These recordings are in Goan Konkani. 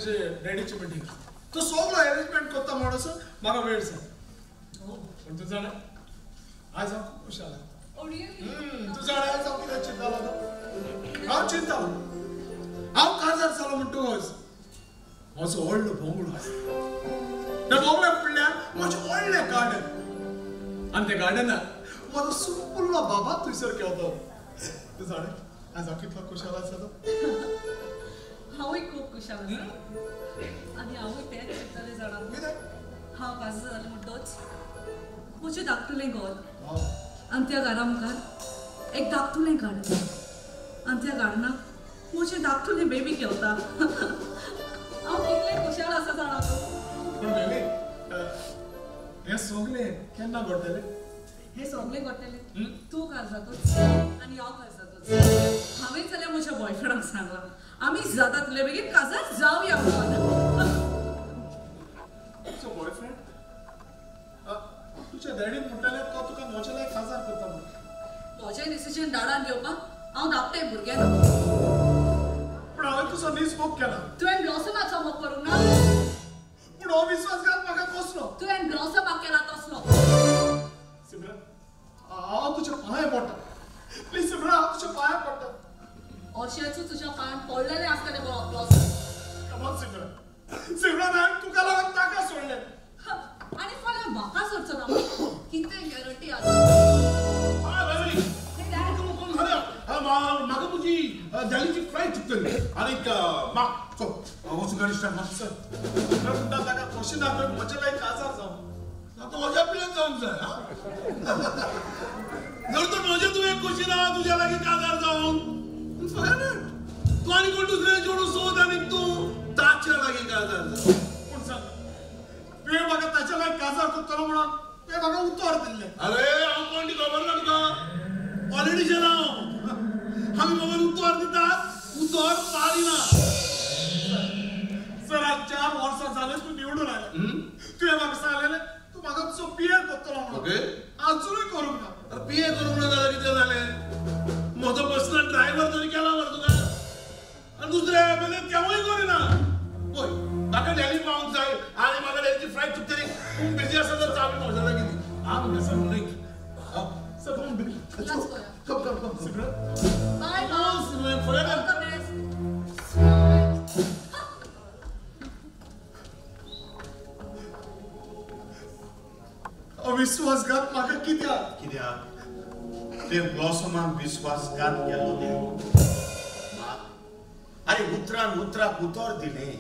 तुजे डॅडीची मिटींग तूं सगळो अरेंजमेंट करता म्हणून म्हाका वेळ जाय. पूण तूं जाणा आयज हांव खूब खुशाल. तूं जाणा आयज हांव कितें चिंतालो? हांव चिंतालो हांव काजार जालो म्हणटकच म्हजो व्हडलो बोंगलो आसा. त्या बोंगल्या फुडल्यान म्हजें व्हडलें गार्डन आनी त्या गार्डनाक म्हजो सुपुल्लो बाबा थंयसर खेळतो. तूं जाणा आयज हांव कितलो खुशाल आसा तो? हांवूय खूब खुशाल आसा आनी हांवूय तेंच चिंतलें जाणा. हांव काजार जालें म्हणटच म्हजें धाकटुलें घर आनी त्या घरा मुखार एक धाकटुलें गार्डन आनी त्या गार्डनाक म्हजें धाकटुलें बेबी खेळटा. हांव कितलें खुशाल आसा जाणा तूं. पूण बेबी हें सगळें केन्ना घडटलें? हें सगळें घडटलें तूं काजार जातूच आनी हांव काजार जातूच. हांवें जाल्यार म्हज्या बॉयफ्रेंडाक सांगलां आमी जाता तितले बेगीन काजार जावया म्हणून. तुजो बॉयफ्रेंड? तुज्या डॅडीन म्हणटालें तो तुका म्हज्या लायक काजार करता म्हणून. म्हजें डिसिजन डाडान घेवपाक हांव धाकटें भुरगें ना. पूण हांवें तुजो नीज मोग केला. तुवें ब्लॉसमाचो मोग करूंक ना. पूण हो विस्वासघात म्हाका कसलो? तुवें ब्लॉसमाक केला तसलो. सिमरन हांव तुज्या पांय पडटा. प्लीज सिमरन हांव तुज्या पांय पडटा. अशेंच तुज्या पांयान पडलेलें आसतलें ब्लॉसम. कमॉन सिमरन, सिमरन हांवें तुका लागून ताका सोडलें आनी फाल्यां म्हाका सोडचो ना कितें गॅरंटी आसा? म्हाका तुजी जालीची फ्लायट चुकतली आनी वचूं गाडी स्टार्ट मातसो. म्हणटा ताका खोशी ना म्हजे लायक काजार जावं. आतां म्हज्या पिल्यान जावंक जाय. जर तर म्हजें तुवें खोशी ना तुज्या लागीं काजार जावंक तूं आनी कोण दुसऱ्या चेडूं सोद आनी तूं ताच्या लागीं काजार जाव. पूण सांग तुवें म्हाका ताच्या लागीं काजार करतलो म्हणून तुवें म्हाका उतर दिल्लें. अरे हांव कोण ती खबर ना तुका? पॉलिटिशियन हांव. आमी बाबा उतर दितात उतर पाळिना. सर आज 4 वर्सां जालें तूं निवडून आयलें. तुवें म्हाका सांगलेलें तूं म्हाका तुजो पी ए करतलो म्हणून. आजुनूय करूंक ना. अरे पी ए करूंक ना जाल्यार कितें जालें? म्हजो पर्सनल ड्रायव्हर तरी केला मरे तुका. आनी दुसरें एम एल ए तेवूय करिना. पळय म्हाका डॅली पावूंक जाय आनी म्हाका डॅलीची फ्लायट चुकतली. तूं बिजी आसा तर चावी म्हज्या लागीं दी. हांव सर उलयत. Sir Come, come, come. Simran. Bye, mom. Simran, forever. All the best. विश्वासघात म्हाका कित्याक? कित्याक? ते ब्लॉसमान विश्वासघात केलो ते. अरे उतरान उतराक उतर दिलें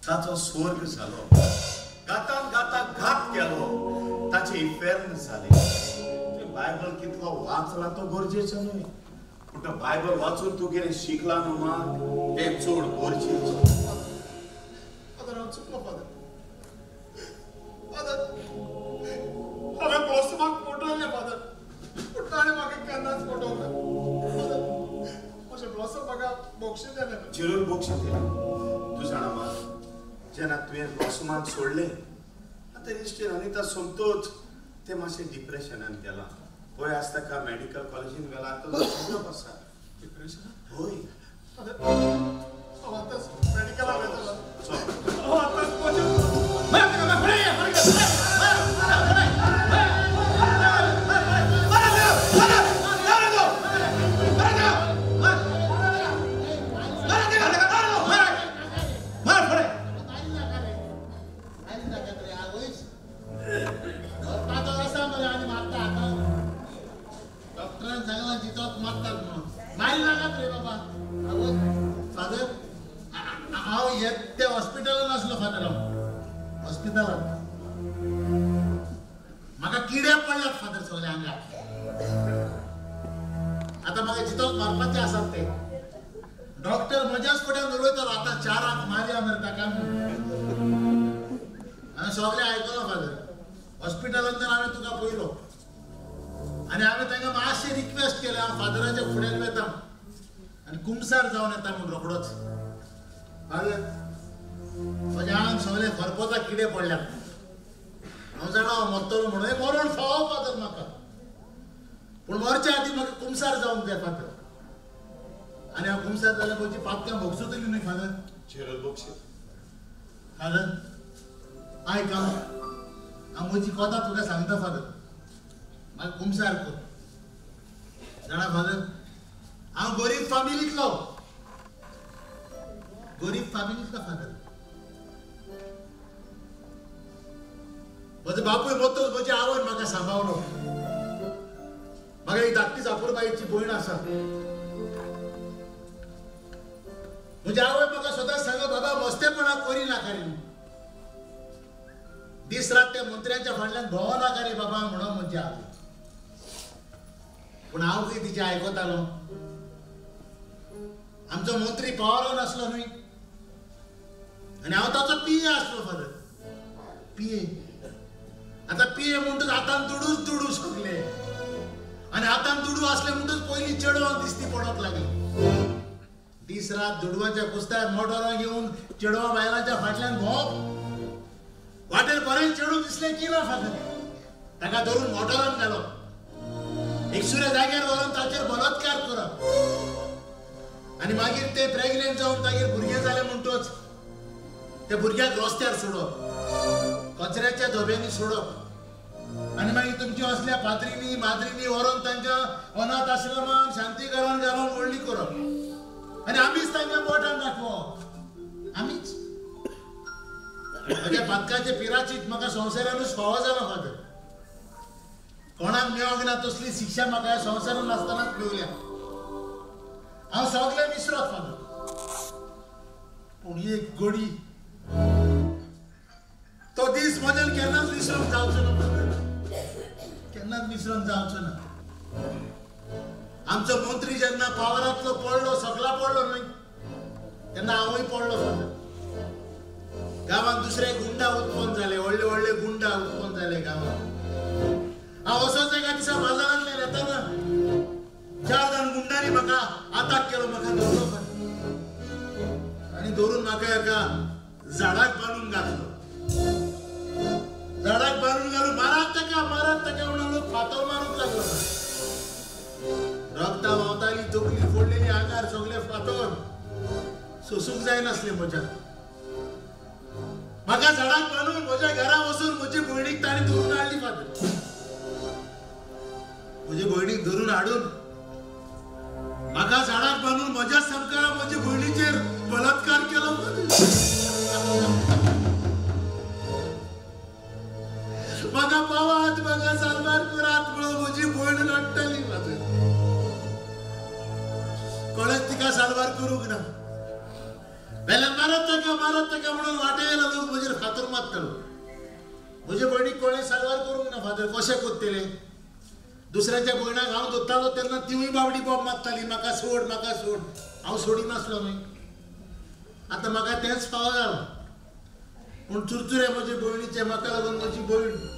ताचो स्वर्ग जालो. घातान घाताक घात केलो ताचे इफेर्न जालें. बायबल कितलो वाचला तो गरजेचो न्हय, पूण तो बायबल वाचून तूं कितें शिकला न्हू मा तें चड गरजेचें. फादर हांव चुकलो फादर. फादर हांवें ब्लॉसमाक फटवलें फादर, पूण ताणें म्हाका केन्नाच फटवलें. फादर म्हजें ब्लॉसम म्हाका बक्षीस दिलें. जरूर बक्षीस दिलें. तूं जाणा मा जेन्ना तुवें ब्लॉसमाक सोडलें आतां इश्टीन अनिता सोमतोच तें मातशें डिप्रेशनान गेलां. पळय आज ताका मेडिकल कॉलेजीन गेला आतां चेकअप आसा. डिप्रेशन? हय. हांव आतांच मेडिकलाक वेतलो. हांव आतांच म्हाका किडे पडल्यात फादर सगळ्या आंगार. आतां म्हाका जितोच मारपाचे आसात ते. डॉक्टर म्हज्याच फुड्यान उलयतालो आतां 4 मारया मरे ताका म्हणून. हांवें सगळें आयकलां फादर. हॉस्पिटलांत तर हांवें तुका पळयलो आनी हांवें तांकां मातशें रिक्वेस्ट केलें हांव फादराच्या फुड्यान वेता आनी कुमसार जावन येता म्हूण रोखडोच. फादर म्हज्या आंग सगळे खरपोता किडे पडल्यात. हांव जाणा हांव मरतलो म्हणून. मरण फावो फादर म्हाका, पूण मरच्या आदीं म्हाका कुमसार जावंक जाय फादर. आनी हांव कुमसार जाल्यार म्हजी पातकां भोगसतली न्हय फादर? जेरल बोगशे. फादर आयक, हांव म्हजी कोता तुका सांगता फादर, म्हाका कुमसार कर. जाणा फादर, हांव गरीब फामिलींतलो, गरीब फामिलींतलो फादर. म्हजो बापूय मोतोच म्हजी आवय म्हाका सांबाळलो. म्हाका एक धाकटी जापूरबाईची भयण आसा. म्हजी आवय म्हाका सदांच सांग, बाबा मस्तेपणा करी नाका रे, दीस रात त्या मंत्र्यांच्या फाटल्यान भोंव नाका रे बाबा म्हणून म्हजी आवय. पूण हांव कितें तिचें आयकतालो? आमचो मंत्री पावरो नासलो न्हय, आनी हांव ताचो पीए आसलो फादर, पीए. आतां पीए म्हणटच हातान दुडूच दुडू सगले, आनी हातान दुडू आसले म्हणटच पयलीं चेडवांक दिसती पडत लागली. दीस रात दुडवांच्या कुस्तार मोटरां घेवन चेडवां बायलांच्या फाटल्यान भोंवप. वाटेर बरें चेडूं दिसलें की ना फादर, ताका धरून मोटरान घालप, एकसुऱ्या जाग्यार व्हरून ताचेर बलात्कार करप, आनी मागीर ते प्रेग्नेंट जावन तागेर भुरगें जालें म्हणटच त्या भुरग्याक रस्त्यार सोडप, कचऱ्याच्या धोब्यांनी सोडप, आनी मागीर तुमच्या असल्या पाद्रींनी माद्रींनी व्हरून तांकां अनाथ आश्रमान शांतीघरान घालून व्हडली करप, आनी आमीच तांकां बोटान दाखोवप. आमीच. म्हज्या पातकाचे पिराचीत म्हाका संवसारानूच फावो जाला फादर. कोणाक मेळोंक ना तसली शिक्षा म्हाका ह्या संवसारान आसतनाच मेवल्या. हांव सगळें विसरत फादर, पूण एक गोडी तो दीस म्हज्यान केन्नाच विसरूंक जावचो ना फादर, केन्नाच विसरूंक जावचो ना. आमचो मंत्री जेन्ना पावरांतलो पडलो, सकला पडलो न्हय, तेन्ना हांवूय पडलो फादर. गांवांत दुसरे गुंडा उत्पन्न जाले, व्हडले व्हडले गुंडा उत्पन्न जाले गांवांत. हांव असोच एका दिसा बाजारांतल्यान येताना 4 जाण गुंडांनी म्हाका आताक केलो, म्हाका धरलो आनी धरून म्हाका एका झाडाक बांदून घातलो. झाडाक बांदून घालून मारात ताका, मारात ताका म्हणून लोक फातर मारूंक लागलो. रक्ता व्हांवताली, तकली फोडलेली, आंगार सगळे फातर, सोसूंक जायनासलें म्हज्या. म्हाका झाडाक बांदून म्हज्या घरा वचून म्हजी भयणीक ताणें धरून हाडली फादर. म्हजे भयणीक धरून हाडून म्हाका झाडाक बांदून म्हज्या सामकार म्हजे भयणीचेर बलात्कार केलो. म्हाका पावात, म्हाका साल्वार करात म्हणून म्हजी भयण रडटाली फादर. कोणेच तिका साल्वार करूंक ना. वेल्यान मारत ताका, मारत ताका म्हणून वाटेर लोक म्हजेर फातर मारतालो. म्हजे भयणीक कोणें साल्वार करूंक ना फादर. कशें करतले? दुसऱ्याच्या भयणाक हांव धरतालो तेन्ना तिवूय बावडी बोब मारताली, म्हाका सोड, म्हाका सोड. हांव सोडिनासलो न्हय. आतां म्हाका तेंच फावो जालां. पूण चुरचुरे म्हजे भयणीचे, म्हाका लागून म्हजी भयण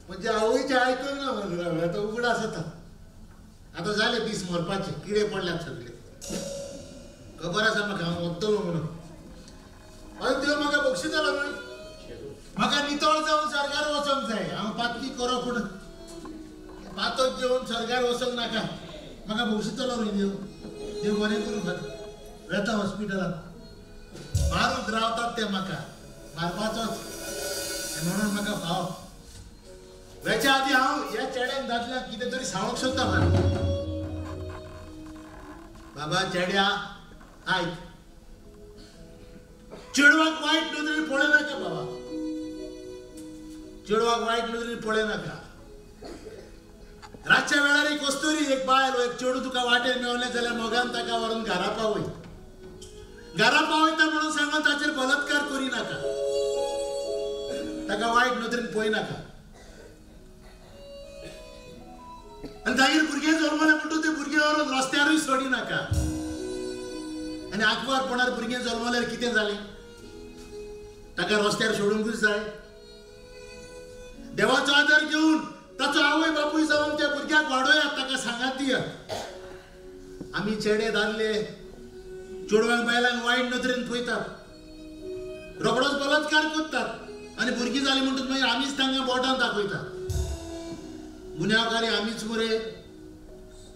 म्हज्या आवयचें आयकूंक ना म्हजो. आतां उगडास येता. आतां जाले दीस मरपाचे, किडे पडल्यात सगळे, खबर आसा म्हाका हांव वतलो म्हणून. हय देव म्हाका बक्षितालो न्हय. म्हाका नितळ जावन स्वर्गार वचोंक जाय. हांव पातकी करो पूण पातक जेवन स्वर्गार वचोंक नाका. म्हाका बक्षितलो न्हय देव. देव बरें करूं फादर. वेता हॉस्पिटलांत, मारूंक रावतात ते म्हाका, मारपाचोच म्हणून म्हाका फाव. वेच्या आदी हांव ह्या चेड्यान दादल्याक कितें तरी सांगूंक सोदता फादर. बाबा चेड्या आयक, चेडवाक वायट नदरेन पळयनाका बाबा, चेडवाक वायट नदरेन पळयनाका. रातच्या वेळार एक कस्तुरी, एक बायल, एक चेडूं तुका वाटेर मेवलें जाल्यार मोगान ताका व्हरून घरा पावय. घरा पावयता म्हणून सांगून ताचेर बलात्कार करिनाका, ताका वायट नदरेन पळयनाका. आनी तागेर भुरगें जल्मलें म्हणटूच तें भुरगें व्हरून रस्त्यारूय सोडिनाका. आनी आंकवारपणार भुरगें जल्मल्यार कितें जालें? ताका रस्त्यार सोडूंकूच जाय. देवाचो आदार घेवन ताचो आवय बापूय जावन त्या भुरग्याक वाडोयात, ताका सांगात दियात. आमी चेडे दादले चेडवांक बायलांक वायट नदरेन पळयतात, रोखडोच बलात्कार करतात, आनी भुरगीं जालीं म्हणटकच मागीर आमीच तांकां बोटान दाखयतात. गुन्यांवकारी आमीच मरे,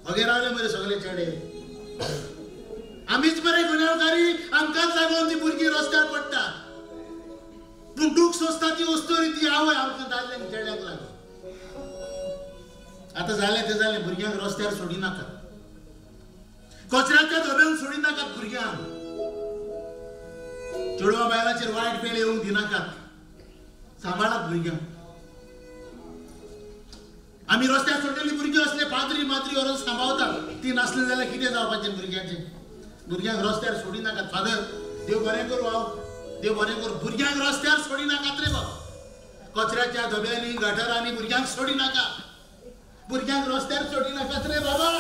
वगैरे रावले मरे सगळे चेडे. आमीच बरे गुन्यांवकारी, आमकांच लागून ती भुरगीं रस्त्यार पडटात. पूण दूख सोंसता ती वस्तोरी ती आवय आमकां दादल्यांक चेड्यांक लागून. आतां जालें तें जालें, भुरग्यांक रस्त्यार सोडी नाकात, कचऱ्याच्या धोब्यांक सोडी नाकात भुरग्यांक, चेडवा बायलाचेर वायट वेळ येवंक दिनाकात, सांबाळात भुरग्यांक. आमी रस्त्यार सोडलेली भुरगीं असले पाद्री माद्री व्हरून सांबाळतात, ती नासली जाल्यार कितें जावपाचें भुरग्यांचें? भुरग्यांक रस्त्यार सोडी नाकात. फादर देव बरें करूं, हांव देव बरें करूं, भुरग्यांक रस्त्यार सोडी नाकात रे बाबा. कचऱ्याच्या धब्यांनी गटरांनी भुरग्यांक सोडी नाका, भुरग्यांक रस्त्यार सोडी नाकात रे बाबा.